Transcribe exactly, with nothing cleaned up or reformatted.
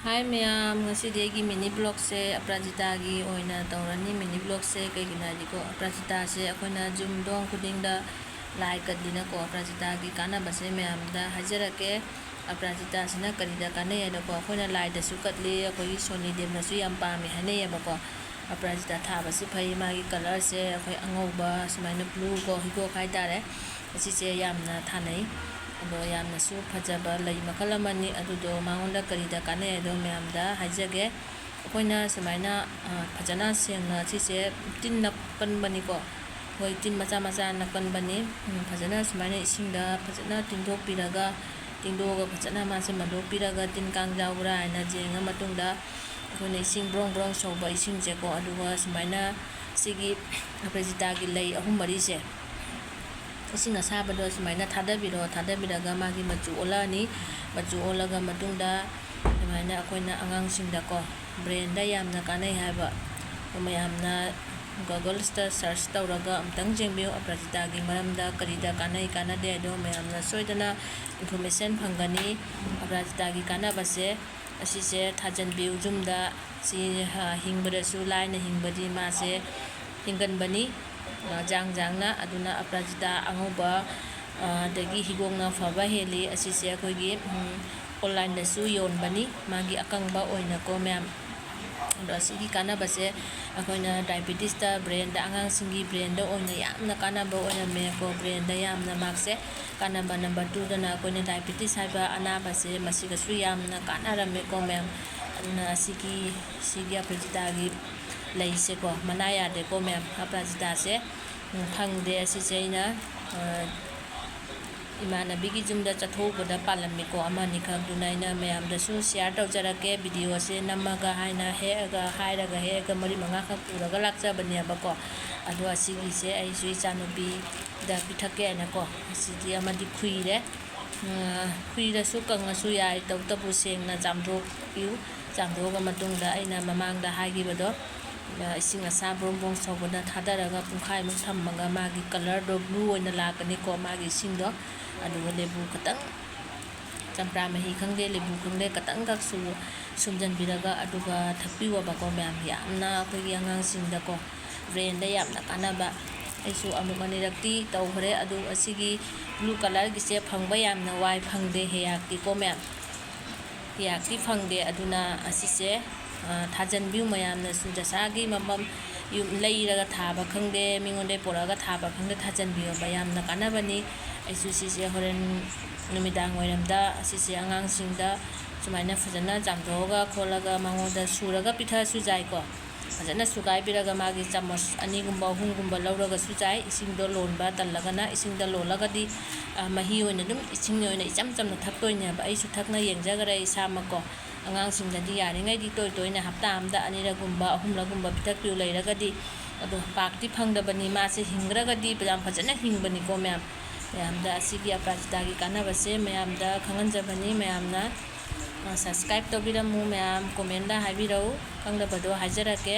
ꯍꯥꯏ ꯃꯌꯥꯝ, ꯉꯁꯤꯗꯤ ꯑꯩꯒꯤ ꯃꯤꯅꯤ ꯕ꯭ꯂꯣꯛꯁꯦ ꯑꯄꯔꯥꯖꯤꯇꯥꯒꯤ ꯑꯣꯏꯅ ꯇꯧꯔꯅꯤ꯫ ꯃꯤꯅꯤ ꯕ꯭ꯂꯣꯛꯁꯦ ꯀꯩꯒꯤꯅꯣ ꯍꯥꯏꯗꯤꯀꯣ, ꯑꯄꯔꯥꯖꯤꯇꯥꯁꯦ ꯑꯩꯈꯣꯏꯅ ꯌꯨꯝꯊꯣꯡ ꯈꯨꯗꯤꯡꯗ ꯂꯥꯏ ꯀꯠꯂꯤꯅꯀꯣ꯫ ꯑꯄꯔꯥꯖꯤꯇꯥꯒꯤ ꯀꯥꯟꯅꯕꯁꯦ ꯃꯌꯥꯝꯗ ꯍꯥꯏꯖꯔꯛꯀꯦ꯫ ꯑꯄꯔꯥꯖꯤꯇꯥꯁꯤꯅ ꯀꯔꯤꯗ ꯀꯥꯟꯅꯩ ꯍꯥꯏꯗꯀꯣ, ꯑꯩꯈꯣꯏꯅ ꯂꯥꯏꯗꯁꯨ ꯀꯠꯂꯤ, ꯑꯩꯈꯣꯏꯒꯤ ꯁꯣꯅꯤ ꯗꯦꯕꯅꯁꯨ ꯌꯥꯝ ꯄꯥꯝꯃꯦ ꯍꯥꯏꯅꯩꯌꯦꯕꯀꯣ꯫ ꯑꯄꯔꯥꯖꯤꯇꯥ ꯊꯥꯕꯁꯤ ꯐꯩ꯫ ꯃꯥꯒꯤ ꯀꯂꯔꯁꯦ ꯑꯩꯈꯣꯏ ꯑꯉꯧꯕ, ꯁꯨꯃꯥꯏꯅ ꯕ꯭ꯂꯨ ꯀꯣ, ꯍꯤꯒꯣꯛ ꯍꯥꯏꯇꯥꯔꯦ꯫ ꯑꯁꯤꯁꯦ ꯌꯥꯝꯅ ꯊꯥꯅꯩ꯫ ꯑꯗꯣ ꯌꯥꯝꯅꯁꯨ ꯐꯖꯕ ꯂꯩ ꯃꯈꯜ ꯑꯃꯅꯤ꯫ ꯑꯗꯨꯗꯣ ꯃꯉꯣꯟꯗ ꯀꯔꯤꯗ ꯀꯥꯟꯅꯩ ꯍꯥꯏꯗꯣ ꯃꯌꯥꯝꯗ ꯍꯥꯏꯖꯒꯦ꯫ ꯑꯩꯈꯣꯏꯅ ꯁꯨꯃꯥꯏꯅ, ꯑ, ꯐꯖꯅ ꯁꯦꯡꯅ ꯁꯤꯁꯦ ꯇꯤꯟ ꯅꯞꯀꯟꯕꯅꯤꯀꯣ꯫ ꯑꯩꯈꯣꯏ ꯇꯤꯟ ꯃꯆꯥ ꯃꯆꯥ ꯅꯞꯀꯟꯕꯅꯤ꯫ ꯎꯝ, ꯐꯖꯅ ꯁꯨꯃꯥꯏꯅ ꯏꯁꯤꯡꯗ ꯐꯖꯅ ꯇꯤꯡꯊꯣꯛꯄꯤꯔꯒ, ꯇꯤꯡꯊꯣꯛꯑꯒ ꯐꯖꯅ ꯃꯥꯁꯦ ꯃꯟꯗꯣꯛꯄꯤꯔꯒ ꯇꯤꯟ ꯀꯥꯡ ꯌꯥꯎꯕ꯭ꯔꯥ ꯍꯥꯏꯅ ꯌꯦꯡꯉ ꯃꯇꯨꯡꯗ ꯑꯩꯈꯣꯏꯅ ꯏꯁꯤꯡ ꯕ꯭ꯔꯣꯡ ꯕ꯭ꯔꯣꯡ ꯁꯧꯕ ꯏꯁꯤꯡꯁꯦꯀꯣ, ꯑꯗꯨꯒ ꯁꯨꯃꯥꯏꯅ ꯁꯤꯒꯤ ꯑꯄꯔꯥꯖꯤꯇꯥꯒꯤ ꯂꯩ ꯑꯍꯨꯝ ꯃꯔꯤꯁꯦ ꯏꯁꯤꯡ ꯑꯁꯥꯕꯗꯣ ꯁꯨꯃꯥꯏꯅ ꯊꯥꯗꯕꯤꯔꯣ꯫ ꯊꯥꯗꯕꯤꯔꯒ ꯃꯥꯒꯤ ꯃꯆꯨ ꯑꯣꯜꯂꯛꯑꯅꯤ꯫ ꯃꯆꯨ ꯑꯣꯜꯂꯒ ꯃꯇꯨꯡꯗ ꯑꯗꯨꯃꯥꯏꯅ ꯑꯩꯈꯣꯏꯅ ꯑꯉꯥꯡꯁꯤꯡꯗꯀꯣ, ꯕ꯭ꯔꯦꯟꯗ ꯌꯥꯝꯅ ꯀꯥꯟꯅꯩ ꯍꯥꯏꯕ, ꯃꯌꯥꯝꯅ ꯒꯨꯒꯜꯁꯇ ꯁꯔꯆ ꯇꯧꯔꯒ ꯑꯝꯇꯪ ꯌꯦꯡꯕꯤꯌꯨ꯫ ꯑꯄꯔꯥꯖꯤꯇꯥꯒꯤ ꯃꯔꯝꯗ ꯀꯔꯤꯗ ꯀꯥꯟꯅꯩ ꯀꯥꯟꯅꯗꯦ ꯍꯥꯏꯗꯣ ꯃꯌꯥꯝꯅ ꯁꯣꯏꯗꯅ ꯏꯟꯐꯣꯔꯃꯦꯁꯟ ꯐꯪꯒꯅꯤ꯫ ꯑꯄꯔꯥꯖꯤꯇꯥꯒꯤ ꯀꯥꯟꯅꯕꯁꯦ ꯑꯁꯤꯁꯦ ꯊꯥꯖꯟꯕꯤꯌꯨ ꯌꯨꯝꯗ꯫ ꯁꯤ, ꯑ, ꯍꯤꯡꯕꯗꯁꯨ ꯂꯥꯏꯅ ꯍꯤꯡꯕꯗꯤ ꯃꯥꯁꯦ ꯍꯤꯡꯒꯟꯕꯅꯤ, ꯑ, ꯖꯥꯡ ꯖꯥꯡꯅ꯫ ꯑꯗꯨꯅ ꯑꯄꯔꯥꯖꯤꯇꯥ ꯑꯉꯧꯕ, ꯑ, ꯑꯗꯒꯤ ꯍꯤꯒꯣꯛꯅ ꯐꯕ ꯍꯦꯜꯂꯤ꯫ ꯑꯁꯤꯁꯦ ꯑꯩꯈꯣꯏꯒꯤ, ꯎꯝ, ꯑꯣꯟꯂꯥꯏꯟꯗꯁꯨ ꯌꯣꯟꯕꯅꯤ, ꯃꯥꯒꯤ ꯑꯀꯪꯕ ꯑꯣꯏꯅꯀꯣ ꯃꯌꯥꯝ꯫ ꯑꯗꯣ ꯑꯁꯤꯒꯤ ꯀꯥꯟꯅꯕꯁꯦ ꯑꯩꯈꯣꯏꯅ ꯗꯥꯏꯕꯦꯇꯤꯁꯇ, ꯕ꯭ꯔꯦꯟꯗ, ꯑꯉꯥꯡꯁꯤꯡꯒꯤ ꯕ꯭ꯔꯦꯟꯗ ꯑꯣꯏꯅ ꯌꯥꯝꯅ ꯀꯥꯟꯅꯕ ꯑꯣꯏꯔꯝꯃꯦꯀꯣ꯫ ꯕ꯭ꯔꯦꯟꯗ ꯌꯥꯝꯅ ꯃꯥꯁꯦ ꯀꯥꯟꯅꯕ꯫ ꯅꯝꯕꯔ ꯇꯨꯗꯅ ꯑꯩꯈꯣꯏꯅ ꯗꯥꯏꯕꯦꯇꯤꯁ ꯍꯥꯏꯕ ꯑꯅꯥꯕꯁꯦ ꯃꯁꯤꯒꯁꯨ ꯌꯥꯝꯅ ꯀꯥꯟꯅꯔꯝꯃꯦꯀꯣ ꯃꯌꯥꯝ꯫ ꯑꯗꯨꯅ ꯑꯁꯤꯒꯤ, ꯁꯤꯒꯤ ꯑꯄꯔꯥꯖꯤꯇꯥꯒꯤ ꯂꯩꯁꯦꯀꯣ, ꯃꯅꯥ ꯌꯥꯗꯦꯀꯣ ꯃꯌꯥꯝ꯫ ꯑꯄꯔꯥꯖꯤꯇꯥꯁꯦ, ꯎꯝ, ꯐꯪꯗꯦ꯫ ꯑꯁꯤꯁꯦ ꯑꯩꯅ, ꯑ, ꯏꯃꯥꯟꯅꯕꯤꯒꯤ ꯌꯨꯝꯗ ꯆꯠꯊꯣꯛꯎꯕꯗ ꯄꯥꯜꯂꯝꯃꯤꯀꯣ, ꯑꯃ ꯑꯅꯤꯈꯛ꯫ ꯑꯗꯨꯅ ꯑꯩꯅ ꯃꯌꯥꯝꯗꯁꯨ ꯁꯤꯌꯥꯔ ꯇꯧꯖꯔꯛꯀꯦ꯫ ꯚꯤꯗꯤꯑꯣꯁꯦ ꯅꯝꯃꯒ ꯍꯥꯏꯅ ꯍꯦꯛꯑꯒ, ꯍꯥꯏꯔꯒ ꯍꯦꯛꯑꯒ ꯃꯔꯤ ꯃꯉꯥꯈꯛ ꯄꯨꯔꯒ ꯂꯥꯛꯆꯕꯅꯦꯕꯀꯣ꯫ ꯑꯗꯣ ꯑꯁꯤꯒꯤꯁꯦ ꯑꯩꯁꯨ ꯏꯆꯥꯅꯨꯄꯤꯗ ꯄꯤꯊꯛꯀꯦ ꯍꯥꯏꯅꯀꯣ꯫ ꯑꯁꯤꯗꯤ ꯑꯃꯗꯤ ꯈꯨꯏꯔꯦ꯫ ꯑ, ꯈꯨꯏꯔꯁꯨ ꯀꯪꯉꯁꯨ ꯌꯥꯏ, ꯇꯧꯇꯕꯨ ꯁꯦꯡꯅ ꯆꯥꯝꯊꯣꯛꯄꯤꯌꯨ꯫ ꯆꯥꯝꯊꯣꯛꯑꯕ ꯃꯇꯨꯡꯗ ꯑꯩꯅ ꯃꯃꯥꯡꯗ ꯍꯥꯏꯈꯤꯕꯗꯣ, ꯑ, ꯏꯁꯤꯡ ꯑꯁꯥꯕ ꯕ꯭ꯔꯣꯡ ꯕ꯭ꯔꯣꯡ ꯁꯧꯕꯗ ꯊꯥꯗꯔꯒ ꯄꯨꯡꯈꯥꯏꯃꯨꯛ ꯊꯝꯃꯒ ꯃꯥꯒꯤ ꯀꯂꯔꯗꯣ ꯕ꯭ꯂꯨ ꯑꯣꯏꯅ ꯂꯥꯛꯀꯅꯤꯀꯣ, ꯃꯥꯒꯤ ꯏꯁꯤꯡꯗꯣ꯫ ꯑꯗꯨꯒ ꯂꯦꯕꯨ ꯈꯇꯪ ꯆꯝꯄ꯭ꯔꯥ ꯃꯍꯤ ꯈꯪꯗꯦ, ꯂꯦꯕꯨ ꯈꯪꯗꯦ, ꯈꯇꯪꯈꯛ ꯁꯨ-, ꯁꯨꯝꯖꯟꯕꯤꯔꯒ ꯑꯗꯨꯒ ꯊꯛꯄꯤꯌꯣꯕꯀꯣ ꯃꯌꯥꯝ꯫ ꯌꯥꯝꯅ ꯑꯩꯈꯣꯏꯒꯤ ꯑꯉꯥꯡꯁꯤꯡꯗꯀꯣ, brainꯗ ꯌꯥꯝꯅ ꯀꯥꯟꯅꯕ꯫ ꯑꯩꯁꯨ ꯑꯃꯨꯛ ꯑꯅꯤꯔꯛꯇꯤ ꯇꯧꯈ꯭ꯔꯦ꯫ ꯑꯗꯨ ꯑꯁꯤꯒꯤ blue colourꯒꯤꯁꯦ ꯐꯪꯕ ꯌꯥꯝꯅ ꯋꯥꯏ, ꯐꯪꯗꯦ ꯍꯦꯌꯥꯛꯇꯤꯀꯣ ꯃꯌꯥꯝ꯫ ꯍꯤꯌꯥꯛꯇꯤ ꯐꯪꯗꯦ꯫ ꯑꯗꯨꯅ ꯑꯁꯤꯁꯦ, ꯑ, ꯊꯥꯖꯟꯕꯤꯌꯨ ꯃꯌꯥꯝꯅꯁꯨ꯫ ꯗꯁꯥꯒꯤ ꯃꯐꯝ ꯌꯨꯝ ꯂꯩꯔꯒ ꯊꯥꯕ ꯈꯪꯗꯦ, ꯃꯤꯉꯣꯟꯗꯒꯤ ꯄꯨꯔꯛꯑꯒ ꯊꯥꯕ ꯈꯪꯗꯦ, ꯊꯥꯖꯟꯕꯤꯌꯣꯕ꯫ ꯌꯥꯝꯅ ꯀꯥꯟꯅꯕꯅꯤ꯫ ꯑꯩꯁꯨ ꯁꯤꯁꯦ ꯍꯣꯔꯦꯟ ꯅꯨꯃꯤꯗꯥꯡ ꯋꯥꯏꯔꯝꯗ ꯑꯁꯤꯁꯦ ꯑꯉꯥꯡꯁꯤꯡꯗ ꯁꯨꯃꯥꯏꯅ ꯐꯖꯅ ꯆꯥꯝꯊꯣꯛꯑꯒ ꯈꯣꯠꯂꯒ ꯃꯉꯣꯟꯗ ꯁꯨꯔꯒ ꯄꯤꯊꯛꯑꯁꯨ ꯌꯥꯏꯀꯣ꯫ ꯐꯖꯅ ꯁꯨꯒꯥꯏꯕꯤꯔꯒ ꯃꯥꯒꯤ ꯆꯥꯃꯁ ꯑꯅꯤꯒꯨꯝꯕ ꯑꯍꯨꯝꯒꯨꯝꯕ ꯂꯧꯔꯒꯁꯨ ꯌꯥꯏ꯫ ꯏꯁꯤꯡꯗꯣ ꯂꯣꯟꯕ ꯇꯜꯂꯒꯅ ꯏꯁꯤꯡꯗ ꯂꯣꯜꯂꯒꯗꯤ, ꯑ, ꯃꯍꯤ ꯑꯣꯏꯅ ꯑꯗꯨꯝ ꯏꯁꯤꯡ ꯑꯣꯏꯅ ꯏꯆꯝ ꯆꯝꯅ ꯊꯛꯇꯣꯏꯅꯦꯕ꯫ ꯑꯩꯁꯨ ꯊꯛꯅ ꯌꯦꯡꯖꯈꯔꯦ ꯏꯁꯥꯃꯛꯀꯣ꯫ ꯑꯉꯥꯡꯁꯤꯡꯗꯗꯤ ꯌꯥꯔꯤꯉꯩꯗꯤ ꯇꯣꯏ ꯇꯣꯏꯅ ꯍꯞꯇꯥ ꯑꯃꯗ ꯑꯅꯤꯔꯛꯒꯨꯝꯕ ꯑꯍꯨꯝꯂꯛꯒꯨꯝꯕ ꯄꯤꯊꯛꯄꯤꯌꯨ꯫ ꯂꯩꯔꯒꯗꯤ, ꯑꯗꯣ ꯄꯥꯛꯇꯤ ꯐꯪꯗꯕꯅꯤ꯫ ꯃꯥꯁꯦ ꯍꯤꯡꯈ꯭ꯔꯒꯗꯤ ꯌꯥꯝ ꯐꯖꯅ ꯍꯤꯡꯕꯅꯤꯀꯣ ꯃꯌꯥꯝ꯫ ꯃꯌꯥꯝꯗ ꯑꯁꯤꯒꯤ ꯑꯄꯔꯥꯖꯤꯇꯥꯒꯤ ꯀꯥꯟꯅꯕꯁꯦ ꯃꯌꯥꯝꯗ ꯈꯪꯍꯟꯖꯕꯅꯤ꯫ ꯃꯌꯥꯝꯅ, ꯑ, subscribe ꯇꯧꯕꯤꯔꯝꯃꯨ ꯃꯌꯥꯝ, commentꯗ ꯍꯥꯏꯕꯤꯔꯛꯎ, ꯈꯪꯗꯕꯗꯣ ꯍꯥꯏꯖꯔꯛꯀꯦ꯫